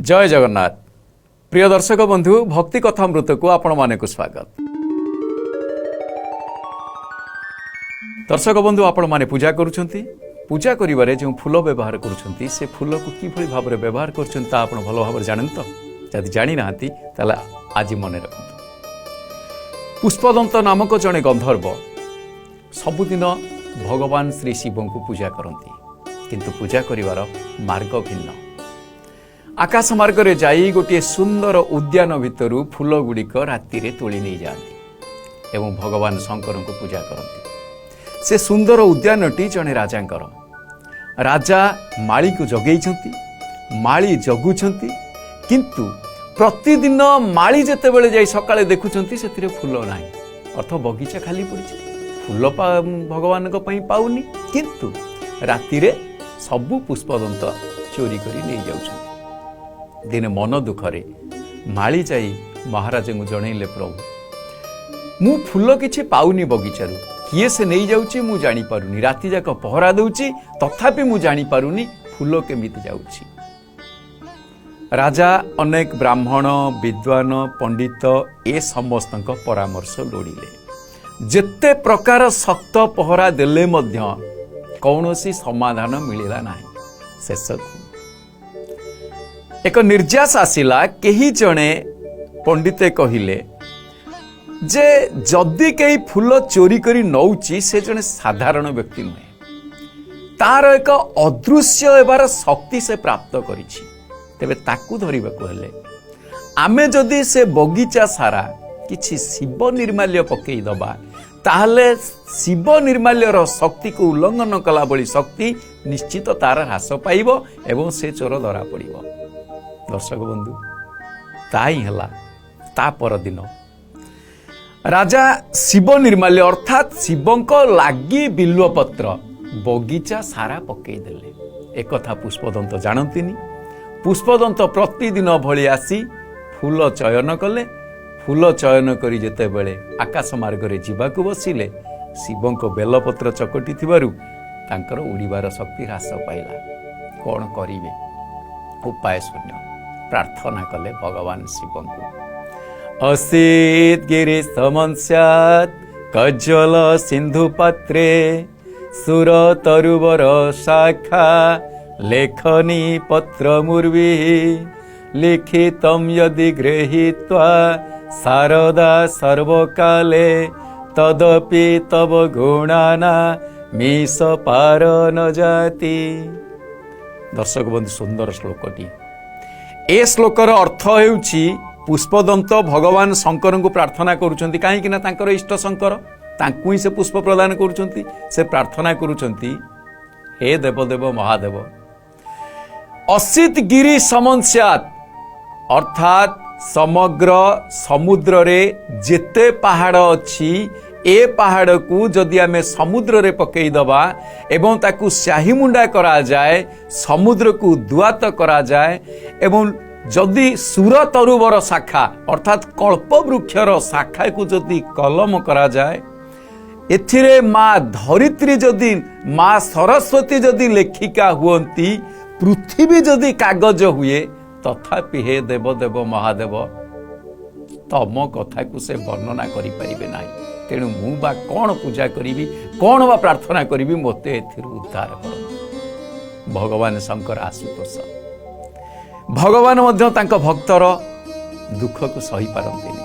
ଜୟ ଜଗନ୍ନାଥ। ପ୍ରିୟ ଦର୍ଶକ ବନ୍ଧୁ, ଭକ୍ତି କଥାମୃତକୁ ଆପଣମାନଙ୍କୁ ସ୍ୱାଗତ। ଦର୍ଶକ ବନ୍ଧୁ, ଆପଣମାନେ ପୂଜା କରୁଛନ୍ତି। ପୂଜା କରିବାରେ ଯେଉଁ ଫୁଲ ବ୍ୟବହାର କରୁଛନ୍ତି, ସେ ଫୁଲକୁ କିଭଳି ଭାବରେ ବ୍ୟବହାର କରୁଛନ୍ତି, ତାହା ଆପଣ ଭଲ ଭାବରେ ଜାଣନ୍ତି ତ? ଯଦି ଜାଣିନାହାନ୍ତି, ତାହେଲେ ଆଜି ମନେ ରଖନ୍ତୁ। ପୁଷ୍ପଦନ୍ତ ନାମକ ଜଣେ ଗନ୍ଧର୍ବ ସବୁଦିନ ଭଗବାନ ଶ୍ରୀ ଶିବଙ୍କୁ ପୂଜା କରନ୍ତି, କିନ୍ତୁ ପୂଜା କରିବାର ମାର୍ଗ ଭିନ୍ନ। ଆକାଶ ମାର୍ଗରେ ଯାଇ ଗୋଟିଏ ସୁନ୍ଦର ଉଦ୍ୟାନ ଭିତରୁ ଫୁଲଗୁଡ଼ିକ ରାତିରେ ତୋଳି ନେଇଯାଆନ୍ତି ଏବଂ ଭଗବାନ ଶଙ୍କରଙ୍କୁ ପୂଜା କରନ୍ତି। ସେ ସୁନ୍ଦର ଉଦ୍ୟାନଟି ଜଣେ ରାଜାଙ୍କର। ରାଜା ମାଳିକୁ ଜଗେଇଛନ୍ତି, ମାଳି ଜଗୁଛନ୍ତି, କିନ୍ତୁ ପ୍ରତିଦିନ ମାଳି ଯେତେବେଳେ ଯାଇ ସକାଳେ ଦେଖୁଛନ୍ତି, ସେଥିରେ ଫୁଲ ନାହିଁ। ଅର୍ଥ ବଗିଚା ଖାଲି ପଡ଼ିଛି, ଫୁଲ ଭଗବାନଙ୍କ ପାଇଁ ପାଉନି, କିନ୍ତୁ ରାତିରେ ସବୁ ପୁଷ୍ପଦନ୍ତ ଚୋରି କରି ନେଇଯାଉଛନ୍ତି। ଦିନେ ମନ ଦୁଃଖରେ ମାଳି ଯାଇ ମହାରାଜଙ୍କୁ ଜଣେଇଲେ, "ପ୍ରଭୁ, ମୁଁ ଫୁଲ କିଛି ପାଉନି ବଗିଚାରୁ। କିଏ ସେ ନେଇଯାଉଛି ମୁଁ ଜାଣିପାରୁନି। ରାତି ଯାକ ପହରା ଦେଉଛି, ତଥାପି ମୁଁ ଜାଣିପାରୁନି ଫୁଲ କେମିତି ଯାଉଛି।" ରାଜା ଅନେକ ବ୍ରାହ୍ମଣ, ବିଦ୍ୱାନ, ପଣ୍ଡିତ ଏ ସମସ୍ତଙ୍କ ପରାମର୍ଶ ଲୋଡ଼ିଲେ। ଯେତେ ପ୍ରକାର ଶକ୍ତ ପହରା ଦେଲେ ମଧ୍ୟ କୌଣସି ସମାଧାନ ମିଳିଲା ନାହିଁ। ଶେଷକୁ ଏକ ନିର୍ଯାସ ଆସିଲା। କେହି ଜଣେ ପଣ୍ଡିତେ କହିଲେ ଯେ ଯଦି କେହି ଫୁଲ ଚୋରି କରି ନଉଛି, ସେ ଜଣେ ସାଧାରଣ ବ୍ୟକ୍ତି ନୁହେଁ। ତାର ଏକ ଅଦୃଶ୍ୟ ହେବାର ଶକ୍ତି ସେ ପ୍ରାପ୍ତ କରିଛି। ତେବେ ତାକୁ ଧରିବାକୁ ହେଲେ ଆମେ ଯଦି ସେ ବଗିଚା ସାରା କିଛି ଶିବ ନିର୍ମାଲ୍ୟ ପକେଇ ଦବା, ତାହେଲେ ଶିବ ନିର୍ମାଲ୍ୟର ଶକ୍ତିକୁ ଉଲ୍ଲଂଘନ କଲା ଭଳି ଶକ୍ତି ନିଶ୍ଚିତ ତାର ହ୍ରାସ ପାଇବ ଏବଂ ସେ ଚୋର ଧରା ପଡ଼ିବ। ଦର୍ଶକ ବନ୍ଧୁ, ତାହା ହିଁ ହେଲା। ତା ପରଦିନ ରାଜା ଶିବ ନିର୍ମାଲ୍ୟ, ଅର୍ଥାତ୍ ଶିବଙ୍କ ଲାଗି ବିଲ୍ୱପତ୍ର ବଗିଚା ସାରା ପକେଇଦେଲେ। ଏକଥା ପୁଷ୍ପଦନ୍ତ ଜାଣନ୍ତିନି। ପୁଷ୍ପଦନ୍ତ ପ୍ରତିଦିନ ଭଳି ଆସି ଫୁଲ ଚୟନ କଲେ। ଫୁଲ ଚୟନ କରି ଯେତେବେଳେ ଆକାଶ ମାର୍ଗରେ ଯିବାକୁ ବସିଲେ, ଶିବଙ୍କ ବେଲପତ୍ର ଚକଟି ଥିବାରୁ ତାଙ୍କର ଉଡ଼ିବାର ଶକ୍ତି ହ୍ରାସ ପାଇଲା। କ'ଣ କରିବେ, ଉପାୟ ଶୂନ୍ୟ। ପ୍ରାର୍ଥନା କଲେ ଭଗବାନ ଶିବଙ୍କୁ। ଅସିତ ଗିରି ସମଂ ସ୍ୟାତ୍ କଜ୍ଜ୍ୱଳ ସିନ୍ଧୁ ପାତ୍ରେ ସୁର ତରୁବର ଶାଖା ଲେଖନୀ ପତ୍ର ମୁର୍ବି ଲିଖିତಂ ୟଦି ଗୃହୀତ୍ୱା ଶାରଦା ସର୍ବକାଲେ ତଦପି ତବ ଗୁଣାନା ମିଷ ପାର ନ ଯାତି। ଦର୍ଶକ ବନ୍ଧୁ, ସୁନ୍ଦର ଶ୍ଲୋକଟି। ଏ ଶ୍ଲୋକର ଅର୍ଥ ହେଉଛି, ପୁଷ୍ପଦନ୍ତ ଭଗବାନ ଶଙ୍କରଙ୍କୁ ପ୍ରାର୍ଥନା କରୁଛନ୍ତି, କାହିଁକି ନା ତାଙ୍କର ଇଷ୍ଟ ଶଙ୍କର, ତାଙ୍କୁ ହିଁ ସେ ପୁଷ୍ପ ପ୍ରଦାନ କରୁଛନ୍ତି। ସେ ପ୍ରାର୍ଥନା କରୁଛନ୍ତି, ହେ ଦେବଦେବ ମହାଦେବ, ଅସିତ ଗିରି ସମଂ ସ୍ୟାତ୍, ଅର୍ଥାତ୍ ସମଗ୍ର ସମୁଦ୍ରରେ ଯେତେ ପାହାଡ଼ ଅଛି, ଏ ପାହାଡ଼କୁ ଯଦି ଆମେ ସମୁଦ୍ରରେ ପକେଇଦବା ଏବଂ ତାକୁ ସ୍ୟାହିମୁଣ୍ଡା କରାଯାଏ, ସମୁଦ୍ରକୁ ଦୁଆତ କରାଯାଏ ଏବଂ ଯଦି ସୁର ତରୁବର ଶାଖା, ଅର୍ଥାତ୍ କଳ୍ପବୃକ୍ଷର ଶାଖାକୁ ଯଦି କଲମ କରାଯାଏ, ଏଥିରେ ମା ଧରିତ୍ରୀ ଯଦି, ମା ସରସ୍ୱତୀ ଯଦି ଲେଖିକା ହୁଅନ୍ତି, ପୃଥିବୀ ଯଦି କାଗଜ ହୁଏ, ତଥାପି ହେ ଦେବ ଦେବ ମହାଦେବ, ତମ କଥାକୁ ସେ ବର୍ଣ୍ଣନା କରିପାରିବେ ନାହିଁ। ତେଣୁ ମୁଁ ବା କ'ଣ ପୂଜା କରିବି, କ'ଣ ବା ପ୍ରାର୍ଥନା କରିବି? ମୋତେ ଏଥିରୁ ଉଦ୍ଧାର କରନ୍ତୁ। ଭଗବାନ ଶଙ୍କର ଆଶୁତୋଷ। ଭଗବାନ ମଧ୍ୟ ତାଙ୍କ ଭକ୍ତର ଦୁଃଖକୁ ସହିପାରନ୍ତିନି।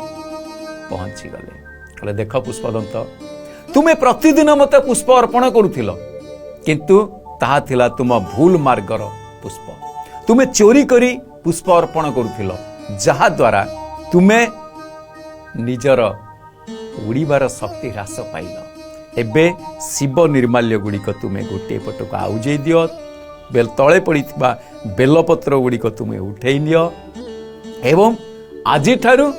ପହଞ୍ଚିଗଲେ। କହିଲେ, ଦେଖ ପୁଷ୍ପଦନ୍ତ, ତୁମେ ପ୍ରତିଦିନ ମୋତେ ପୁଷ୍ପ ଅର୍ପଣ କରୁଥିଲ, କିନ୍ତୁ ତାହା ଥିଲା ତୁମ ଭୁଲ ମାର୍ଗର ପୁଷ୍ପ। ତୁମେ ଚୋରି କରି ପୁଷ୍ପ ଅର୍ପଣ କରୁଥିଲ, ଯାହାଦ୍ୱାରା ତୁମେ ନିଜର ଉଡ଼ିବାର ଶକ୍ତି ହ୍ରାସ ପାଇଲ। ଏବେ ଶିବ ନିର୍ମାଲ୍ୟ ଗୁଡ଼ିକ ତୁମେ ଗୋଟିଏ ପଟକୁ ଆଉଜେଇ ଦିଅ, ବେଲ ତଳେ ପଡ଼ିଥିବା ବେଲପତ୍ର ଗୁଡ଼ିକ ତୁମେ ଉଠେଇ ନିଅ ଏବଂ ଆଜିଠାରୁ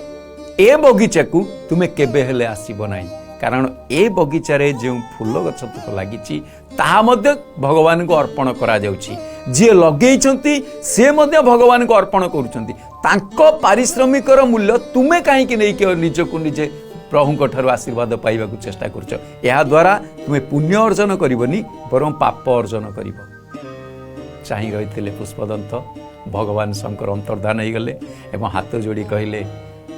ଏ ବଗିଚାକୁ ତୁମେ କେବେ ହେଲେ ଆସିବ ନାହିଁ। କାରଣ ଏ ବଗିଚାରେ ଯେଉଁ ଫୁଲ ଗଛ ତକ ଲାଗିଛି, ତାହା ମଧ୍ୟ ଭଗବାନଙ୍କୁ ଅର୍ପଣ କରାଯାଉଛି। ଯିଏ ଲଗେଇଛନ୍ତି, ସେ ମଧ୍ୟ ଭଗବାନଙ୍କୁ ଅର୍ପଣ କରୁଛନ୍ତି। ତାଙ୍କ ପାରିଶ୍ରମିକର ମୂଲ୍ୟ ତୁମେ କାହିଁକି ନେଇକି ନିଜକୁ ନିଜେ ପ୍ରଭୁଙ୍କ ଠାରୁ ଆଶୀର୍ବାଦ ପାଇବାକୁ ଚେଷ୍ଟା କରୁଛ? ଏହାଦ୍ୱାରା ତୁମେ ପୁଣ୍ୟ ଅର୍ଜନ କରିବନି, ବରଂ ପାପ ଅର୍ଜନ କରିବ। ଚାହିଁ ରହିଥିଲେ ପୁଷ୍ପଦନ୍ତ। ଭଗବାନ ଶଙ୍କର ଅନ୍ତର୍ଦ୍ଧାନ ହେଇଗଲେ ଏବଂ ହାତ ଯୋଡ଼ି କହିଲେ,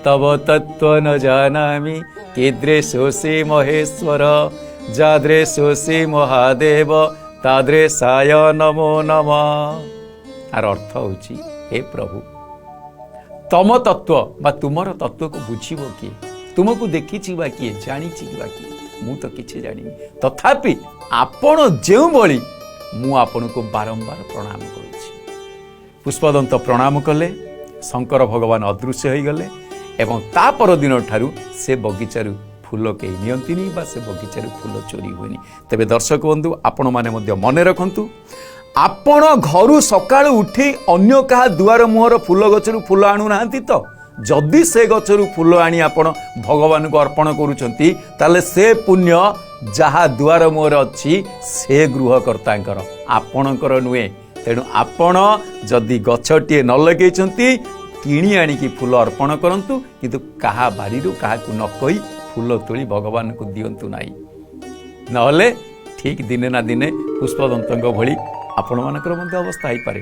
ତବ ତତ୍ତ୍ୱ ନ ଜାନାମି କୀଦୃଶୋସି ମହେଶ୍ୱର, ଯାଦୃଶୋସି ମହାଦେବ ତାଦୃଶାୟ ନମୋ ନମଃ। ଆର ଅର୍ଥ ହେଉଛି, ହେ ପ୍ରଭୁ, ତମ ତତ୍ତ୍ୱ ବା ତୁମର ତତ୍ତ୍ୱକୁ ବୁଝିବ କିଏ? ତୁମକୁ ଦେଖିଛି ବା କିଏ? ଜାଣିଛି ବା କିଏ? ମୁଁ ତ କିଛି ଜାଣିନି। ତଥାପି ଆପଣ ଯେଉଁଭଳି, ମୁଁ ଆପଣଙ୍କୁ ବାରମ୍ବାର ପ୍ରଣାମ କରୁଛି। ପୁଷ୍ପଦନ୍ତ ପ୍ରଣାମ କଲେ, ଶଙ୍କର ଭଗବାନ ଅଦୃଶ୍ୟ ହୋଇଗଲେ ଏବଂ ତା ପରଦିନ ଠାରୁ ସେ ବଗିଚାରୁ ଫୁଲ କେହି ନିଅନ୍ତିନି ବା ସେ ବଗିଚାରୁ ଫୁଲ ଚୋରି ହୁଏନି। ତେବେ ଦର୍ଶକ ବନ୍ଧୁ, ଆପଣମାନେ ମଧ୍ୟ ମନେ ରଖନ୍ତୁ, ଆପଣ ଘରୁ ସକାଳୁ ଉଠି ଅନ୍ୟ କାହା ଦୁଆର ମୁହଁର ଫୁଲ ଗଛରୁ ଫୁଲ ଆଣୁନାହାନ୍ତି ତ? ଯଦି ସେ ଗଛରୁ ଫୁଲ ଆଣି ଆପଣ ଭଗବାନଙ୍କୁ ଅର୍ପଣ କରୁଛନ୍ତି, ତାହେଲେ ସେ ପୁଣ୍ୟ ଯାହା ଦୁଆର ମୁହଁରେ ଅଛି ସେ ଗୃହକର୍ତ୍ତାଙ୍କର, ଆପଣଙ୍କର ନୁହେଁ। ତେଣୁ ଆପଣ ଯଦି ଗଛଟିଏ ନ ଲଗେଇଛନ୍ତି, କିଣି ଆଣିକି ଫୁଲ ଅର୍ପଣ କରନ୍ତୁ, କିନ୍ତୁ କାହା ବାରିରୁ କାହାକୁ ନ କହି ଫୁଲ ତୋଳି ଭଗବାନଙ୍କୁ ଦିଅନ୍ତୁ ନାହିଁ। ନହେଲେ ଠିକ୍ ଦିନେ ନା ଦିନେ ପୁଷ୍ପଦନ୍ତଙ୍କ ଭଳି ଆପଣମାନଙ୍କର ମଧ୍ୟ ଅବସ୍ଥା ହେଇପାରେ।